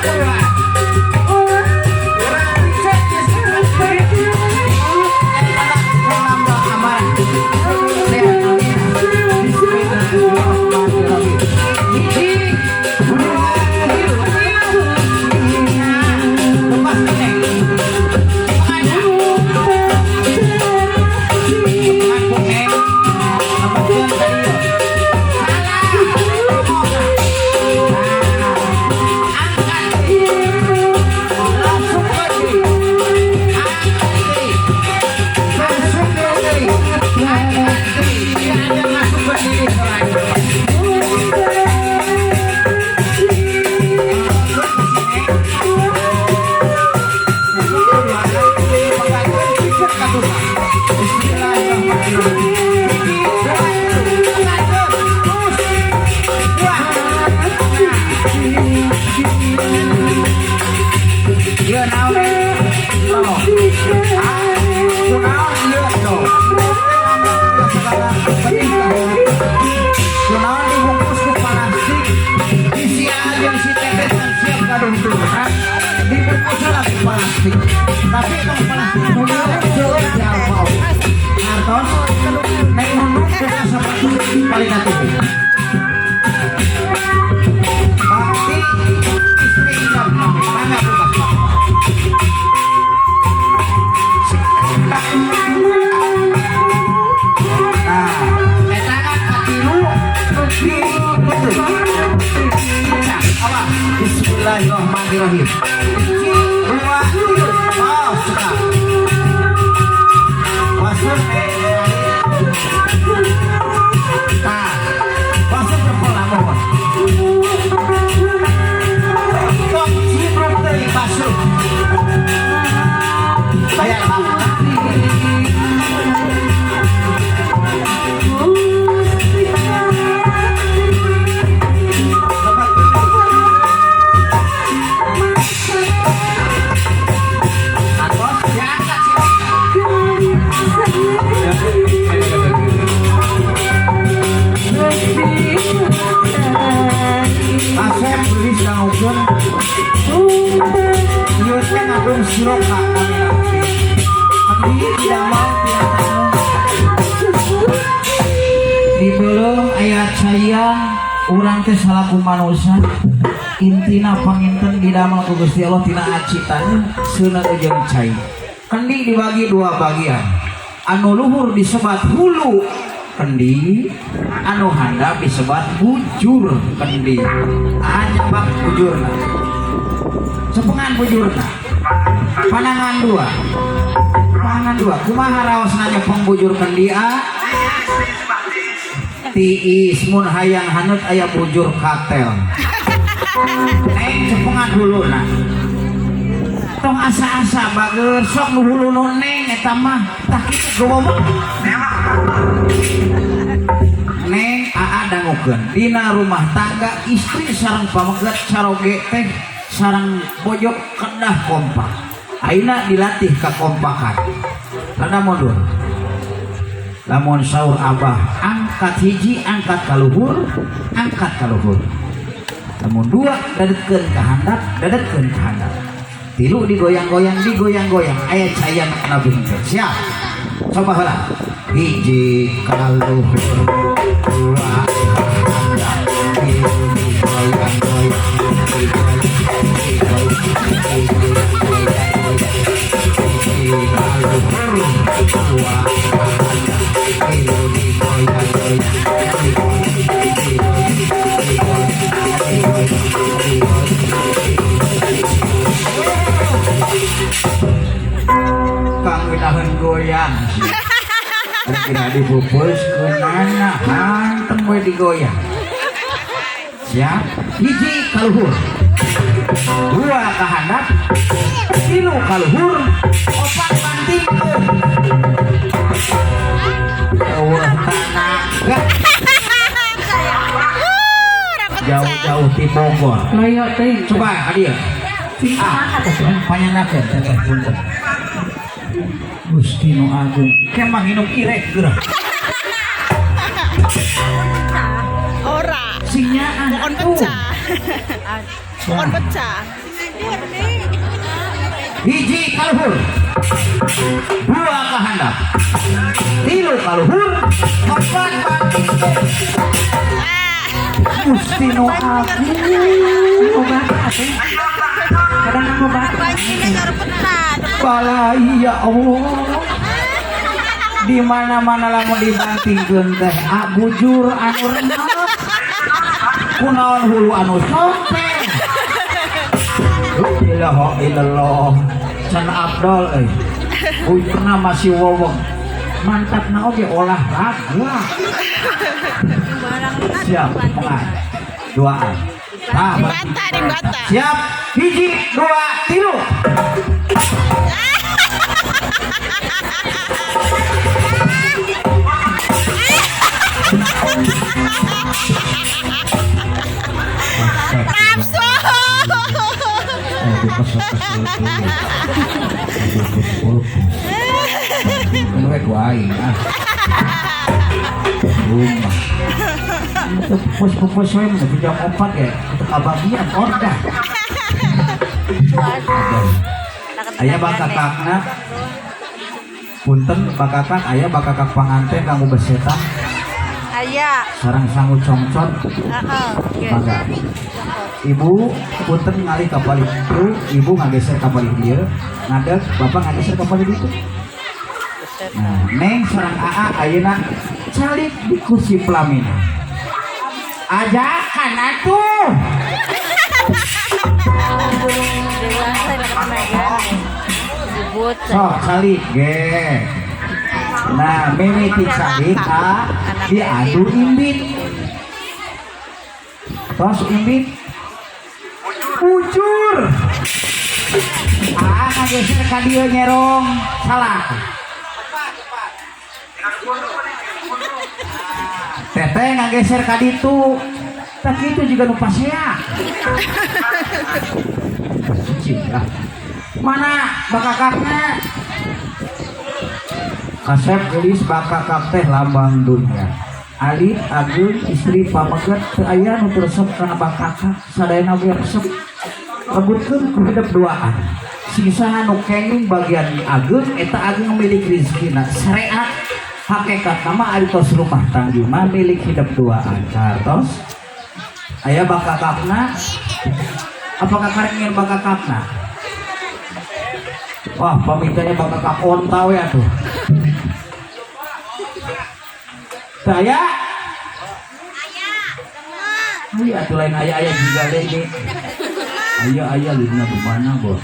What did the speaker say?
Dua. Urang picek geus. Nambah amarah. Lihat, amin. Bismillahirrahmanirrahim. Hiji, dua, tilu. Nah, lepas ini. Mana? Cepengan, Neng. Lepaskeun ka dieu. Salah. Nah, angkat deui. Langsung ke deui. Angkat deui. Langsung ke deui. Angkat deui. Tidak ada masuk ke diri soalnya. Masuk ke sini. Masuk ke dua. Pegangkeun pikeun ka tukang. Bismillahirrahmanirrahim. Hiji, dua, tilu. Pegangkeun. Terus. Dua. Nah. Ieu naon? Loh. Ah, kunaon ieu tuh? Segala benih ka. Kunaon dibungkus ku plastik? Isi aja si teteh can siap kadungtung. Dibungkus lah ku plastik. Tapi tong plastik nu ieu seueur di Alfa. Artos neng nunduk ka sepatu paling atuh. Bakti istri Imam kami, mangga buka sepatu. Nah, eta kan katilu di betul. Nah, awas. Bismillahirrahmanirrahim. Hiji, dua, tilu. Oh, sudah. Wasur eh. Nah, wasur jempol mohon. Tong cibruk teuing basuh. Aya lampu. Lebat. Atos diangkat sih. Asep beli dangukeun. Ieu teh ngandung siroka namina. Abdi tidak mau tidak tahu. Di beuleum aya caian urang teh salaku manusia intina panginten didamel ku Gusti Allah tina acitan seuneu jeung cai. Kendi dibagi dua bagian. Anu luhur disebat hulu kendi, anu handap disebat bujur kendi. Ah, nyebak bujurna. Cepengan bujurna. Panangan dua. Panangan dua. Kumaha raosna nyepeng bujur kendi a? Tiis mun hayang haneut aya bujur katel. Neng cepengan huluna. Tong asa-asa bager sok nu hulu nu neng eta mah tah kitu gomong. Neng aa dangukeun dina rumah tangga istri sareng pameget caroge teh sareng bojo kedah kompak. Ayeuna dilatih kakompakan. Rada mundur. Lamun saur abah angkat hiji angkat ka luhur, angkat ka luhur. Lamun dua dadetkeun ka handap, dadetkeun ka handap. Tilu digoyang-goyang, digoyang-goyang aya caian nabi henteu. Siap. Coba heula. Hiji ka luhur, dua ka handap, tilu digoyang-goyang, digoyang, digoyang, digoyang, hiji ka luhur, dua ka handap, tilu digoyang-goyang, digoyang, digoyang, digoyang, digoyang, digoyang. Kang ngeunaheun goyang. Kira dipupus keunana hantem we digoyang. Siap? Hiji ka luhur. Dua ka handap, tilu ka luhur, opat bantingkeun. Eueuh tanaga. Jauh-jauh ti Bogor. Loyo teuing. Coba ka dieu. Ah, panyandakeun teteh punten. Gusti nu agung, kemah nginum irek geurah. Ora. Sing nyaan Bukan atuh. pecah. Bukan pecah. Hiji kaluhur, dua kahandap, tilu kaluhur, opat bantingkeun. Gusti nu agung. Obat atuh. Kadang obat. Balai ya Allah. Di mana-mana lamun dibantingkeun teh bujur anu remek. Kunaon hulu anu sompe. La ilaha illallah. Can Abdol euy. Bujurna masih wowong. Mantap na oge olahraga. Siap, pengan. Duaan. Nah, Dibata, dibata. siap. Hiji, dua, tilu. Nafsu. Rumah. Itu pupus-pupus we mah jam 4 ya. Itu kabagian ordah. Aya bakakakna. Punten bakakak aya bakakak panganten kanggo besetan. Aya. Sarang sangu congcot. Heeh. Oke. Mangga. Ibu punten ngalih ka palih ditu, ibu ngageser ka palih dieu, ngadeg bapak ngageser ka palih ditu. Nah, Neng sareng AA ayeuna calik di kursi pelamina. Ajakan atuh. Sok calik ge. Nah, mimiti calik a diadu imbit. Tos imbit. Bujur. Aa ngageser ka dieu nyerong salah. Teteh ngageser ka ditu. Tak kitu juga nu pasea. Suci lah. Mana bakakakna? Kasep geulis bakakak teh lambang dunia. Alit ageung istri pameget teu aya nu teu resep kana bakakak, sadayana ge resep. Lebutkeun ku hidep duaan. Sing saha nu kenging bagian ageung eta ageung milik rezekina. Syariat hakikat nama ari tos rumah tangga mah milik hidep duaan. Cartos aya bakakakna? Apakah kareng bakakakna? Wah, pamitanya bakakak onta we atuh. Saya aya atuh lain aya-aya juga deui. Aya-aya lina di mana, Bos?